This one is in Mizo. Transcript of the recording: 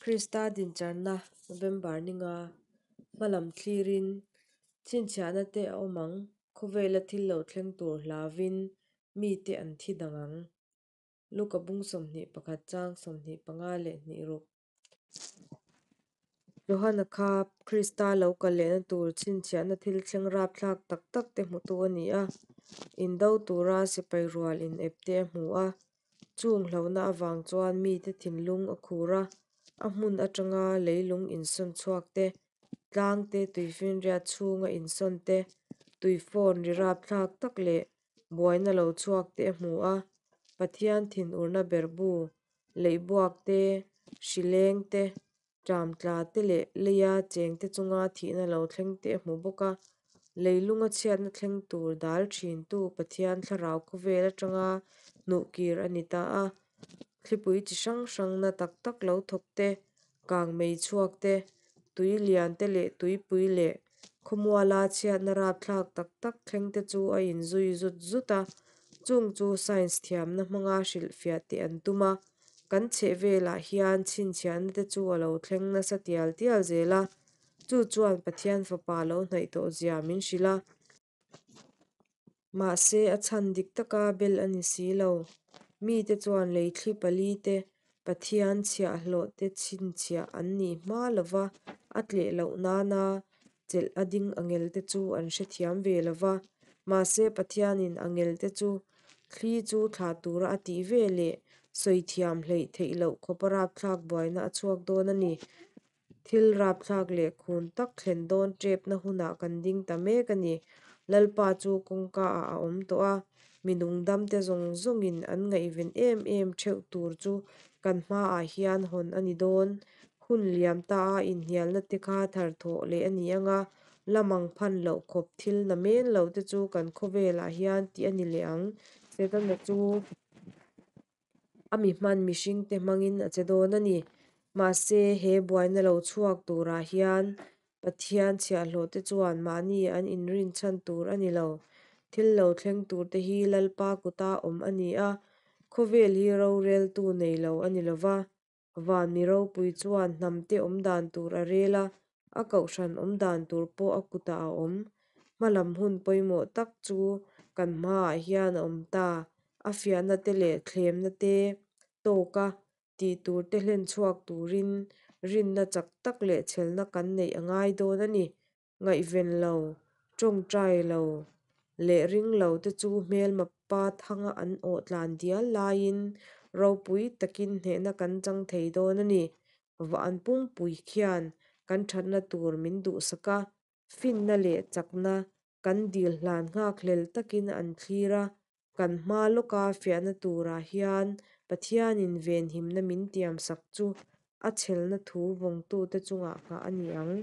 Krista dincharna November ni nga hmalam thlirin chhinchhiahna te a awm ang, khawvela thil lo thleng tur hlauvin mite an thi dang ang. Luka bung 21 chang 25 leh hnih ruk. Johana kha Krista lo kal lehna tur chhinchhiahna thil thleng rapthlak tak tak te hmutu a ni a, indo tura sipai rual inep te a hmu a. Chung hlauhna avang chuan mite thinlung a khur a, a hmun atanga leilung insawn chhuak te, tlang te tuifinriat chhunga insawn te, tuifawn ri rapthlak tak leh buaina lo chhuak te a hmu a. Pathian thinurna berhbu, leihbuak te, hrileng te, Ṭamtla te leh leia chengte chunga thihna lo thleng te a hmu bawk a. Leilunga chhiatna thleng tur dal ṭhintu Pathian thlarau khawvel aṭanga hnuhkir a ni ta a. Thlipui chi hrang hrang na tak tak lo thawk te, kangmei chhuak te, tui lian te leh tuipui leh khawmuala chhiatna rapthlak tak tak thleng te chu a inzui zut zut a. Chung chu science thiamna hmanga hrilhfiah teh an tum a. Kan chhehvelah hian chhinchhiahna te chu a lo thleng nasa tial tial zel a, chu chuan Pathian Fapa lo hnaih tawh zia min hrilh a. Mahse, a chhan dik taka bel a ni si lo. Mite chuan lei thli pali te, Pathian chhiahhlawh te chhinchhiah an nih hma lova a tleh loh nana chelh a ding angel te chu an hrethiam ve lo va. Mahse, Pathianin angel te chu thli chu thlah tura a tih ve leh sawi thiam hleih theih loh khawpa rapthlak buaina a chhuak dawn a ni. Thil rapthlak leh khun tak thlen dawn tepna hunah kan ding ta mek a ni. Lalpa chu kawngka ah a awm tawh a, mi nungdamte zawng zawngin an ngaihven em em theuh tur chu kan hmaah hian hawn a ni dawn. Hun liam ta a inhnialna te kha thar thawh leh a ni ang a, la mang phan loh khawp thil na men lo te chu kan khawvelah hian tih a ni leh ang. Setana chu a mi hman mihringte hmangin a che dawn a ni. Mahse, he buaina lo chhuak turah hian Pathian chhiahhlawhte chuan mahni an inrinchhan tur a ni lo. Thil lo thleng turte hi Lalpa kuta awm a ni a, khawvel hi roreltu nei lo a ni lo va. Van mi ropui chuan hnamte awm dan tur a rel a, a kohhran awm dan tur pawh a kutah a awm. Hmalam hun pawimawh tak chu kan hmaah hian a awm ta. A fiahna te leh thlemna te tawka tih tur te hlen chhuak turin rinna chak tak leh chhelna kan neih a ngai dawn a ni. Ngaihven lo, tawngtai lo leh ring lo te chu hmelma pa thanga an awh tlan dial laiin ropui takin hnehna kan chang thei dawn a ni. Van pumpui khian kan thatna tur min duhsak a, finna leh chakna kan dil hlan nghakhlel takin an thlir a, kan hma lawka fiahna turah hian Pathianin venhimna min tiamsak chu a chhelna thu vawngtute chungah nghah a ni ang.